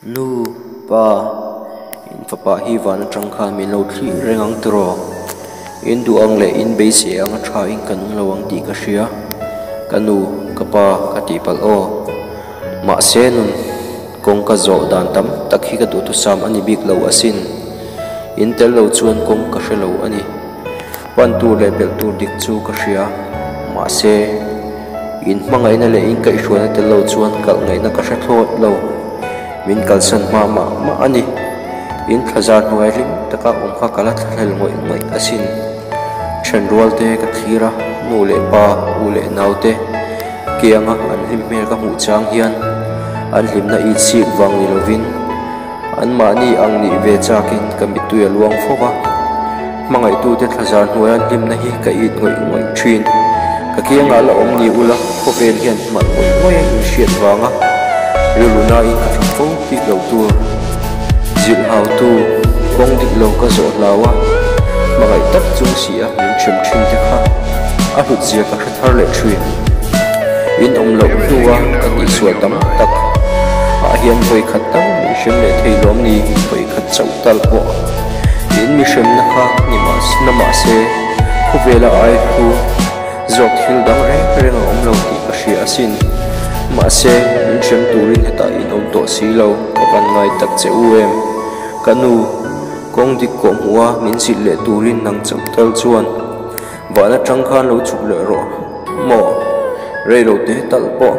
Nu, pa, in fapa hi van atang khan min lo thlir reng ang tiraw? In duh ang leh in beisei ang a tha in ka nung lo ang tih ka hria. Ka nu, ka pa ka tihpalh aw. Mahse nun kawng ka zawh dan tam tak hi ka duhthusam a ni bik lo asin. In tel lo chuan kawng ka hre lo a ni. Pan tur leh belh tur dik chu ka hria. Mahse, in hmangaihna leh in kaihhruaina tel lo chuan kalh ngaihna ka hre thlawt lo. Min kalsan hma mah mah a ni. In thlazar hnuai hlim taka awm kha ka la thlahlel ngawih ngawih asin. Thenrual te ka thlir a, nu leh pa, u leh nau te kianga an hlim hmel ka hmuh chang hian an hlimna itsik vang ni lovin, Anmahni ang nih ve chakin ka mittui a luang fo va, hmangaihtute thlazar hnuaia hlimna hi ka it ngawih ngawih thin. Ka kiangah la awm ni ula, khawvel hian hmalh ngawih ngawih a inhriat vanga rilru nain ka thla fo bik lo tur. Zilh hautu kawng dik lo ka zawh hlau a, hmangaih tak chung si a min hrem thin te kha a hlut zia ka hre thar leh thin. In awm loh hnua ka tihsual tam tak ah hian vawi khat tal min hrem leh thei lawm ni? Vawi khat chauh tal pawh in mi hremna kha ni na mahse khawvela ai hlu zawk thil dang reng reng a awm lo tih ka hria asin. Mahse min hrem turin hetah in awm tawh si lo, ka van ngai tak che u em? Ka nu, kawng dik kawh hmuh a min zilh leh turin nang chauh tal chuan Van atang khan lo chhuk leh rawh maw? Rei lo te talh pawh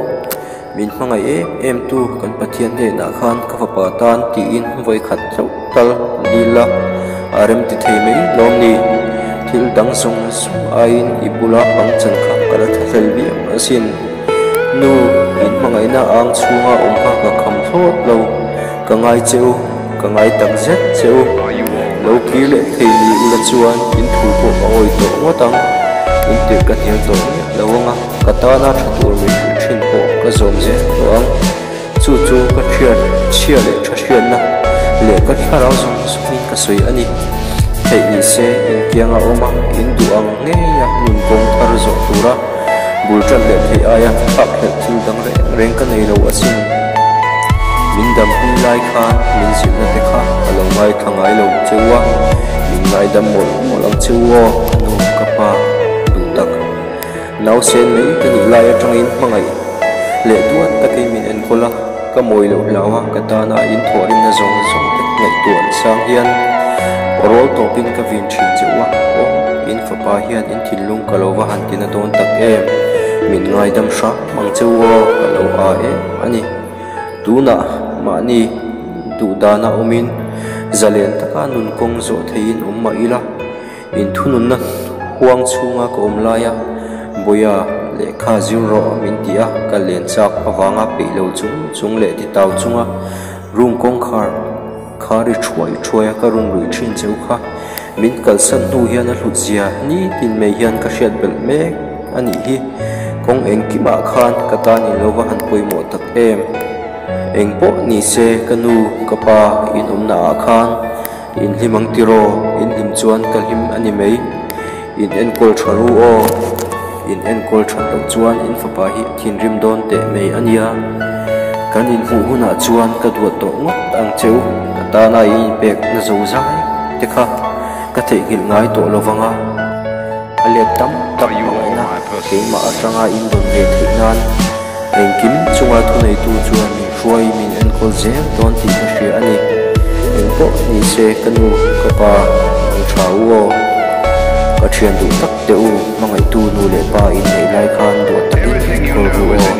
min hmangaih em em tu kan Pathian hnenah khan ka fapa tan tiin vawi khat chauh tal dil la, a rem ti thei mai lawm ni? Thil dang zawng zawng aiin i bula pangchan kha ka la thlahlel viau asin. Nu, in hmangaihna ang chhunga awm kha ka kham thlawt lo, ka ngai che u. Ka ngai tak zet che u. Lo kir leh thei ni ula chuan in thu pawh ka ngawi tawh ngawt ang. In tirh ka hnial tawh miah lo ang a, ka tana tha tur min hrilh thin pawh ka zawm zel tawh ang. Chu chu ka hriat chhia leh tha hriatna leh ka thlarau zawng zawngin ka sawi a ni. Theih ni se in kianga awm a, in duh ang ngeia nun kawng thar zawh tura bul ṭan leh theih aia thlak hlelh thil dang reng reng ka nei lo asin. Min dampui lai khan min zilhna te kha ka lo ngaithla ngai lo che u a, min ngaidam mawlh mawlh ang che u aw, ka nu, ka pa duh tak. Nausen mai ka nih lai atangin hmangaih leh duat takin min enkawl a, ka mawi loh hlau a, ka tana in thawhrimna zawng zawng te ngaihtuah sang hian rawl tawpin ka vin thin che u a, aw, in fapa hian in thinlung ka lo va han tina dawn tak em, min ngaidam hram ang che u aw, ka lo a em a ni. Tunah mahni duhdana awmin zalen taka nun kawng zawh theiin awm mah ila, Inthununna huang chhunga ka awm laia Bawia lehkha zir rawh min ti a, ka len chak avanga peih lo chung chung leh titau chunga room kawngkhar kha ri thuai thuai a ka run ruih thin cheu kha. Min kalsan hnu hian a hlut zia nitin mai hian ka hriat belh mek a nih hi. Kawng engkimah khan ka tan in lo va han pawimawh tak em. Engpawh ni se ka nu ka pa inawmna ah khan In hlim ang tiraw? In hlim chuan ka hlim a ni mai. In enkawl tha ru aw. In enkawl that loh chuan in fapa hi a thinrim dawn teh mai a nia. Kan inhmuh hunah chuan ka duat tawh ngawt ang che u. Ka tana in inpek na zo zai te kha ka theihnghilh ngai tawh lo vang a. A let tam tak hmangaihna keimah atanga in rawn ve theih nan Engkim chunga thuneitu chuan min hruai min enkawl zel dawn tih ka hria a ni. Engpawh ni se ka nu, ka pa, ang tha u aw. Ka thian duh tak teh u, hmangaihtu nu leh pa in neih lai khan duat takin enkawl ru aw.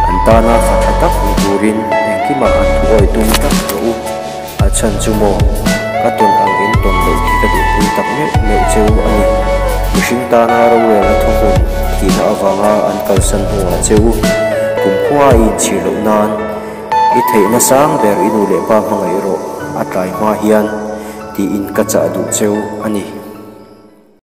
An tana fa tha tak ni turin engkimah an thuawi tum tak rawh u. A chhan chu maw? Ka tawn ang in tawn loh khi ka duhpui tak meuh meuh cheu a ni. Mihring tana rorelna thuhmun thihna avanga an kalsan hnuah cheu kumkhua i inchhir loh nan i theihna sang ber i nu leh pa hmangaih rawh a tlai hma hian tiin ka chah duh cheu a ni.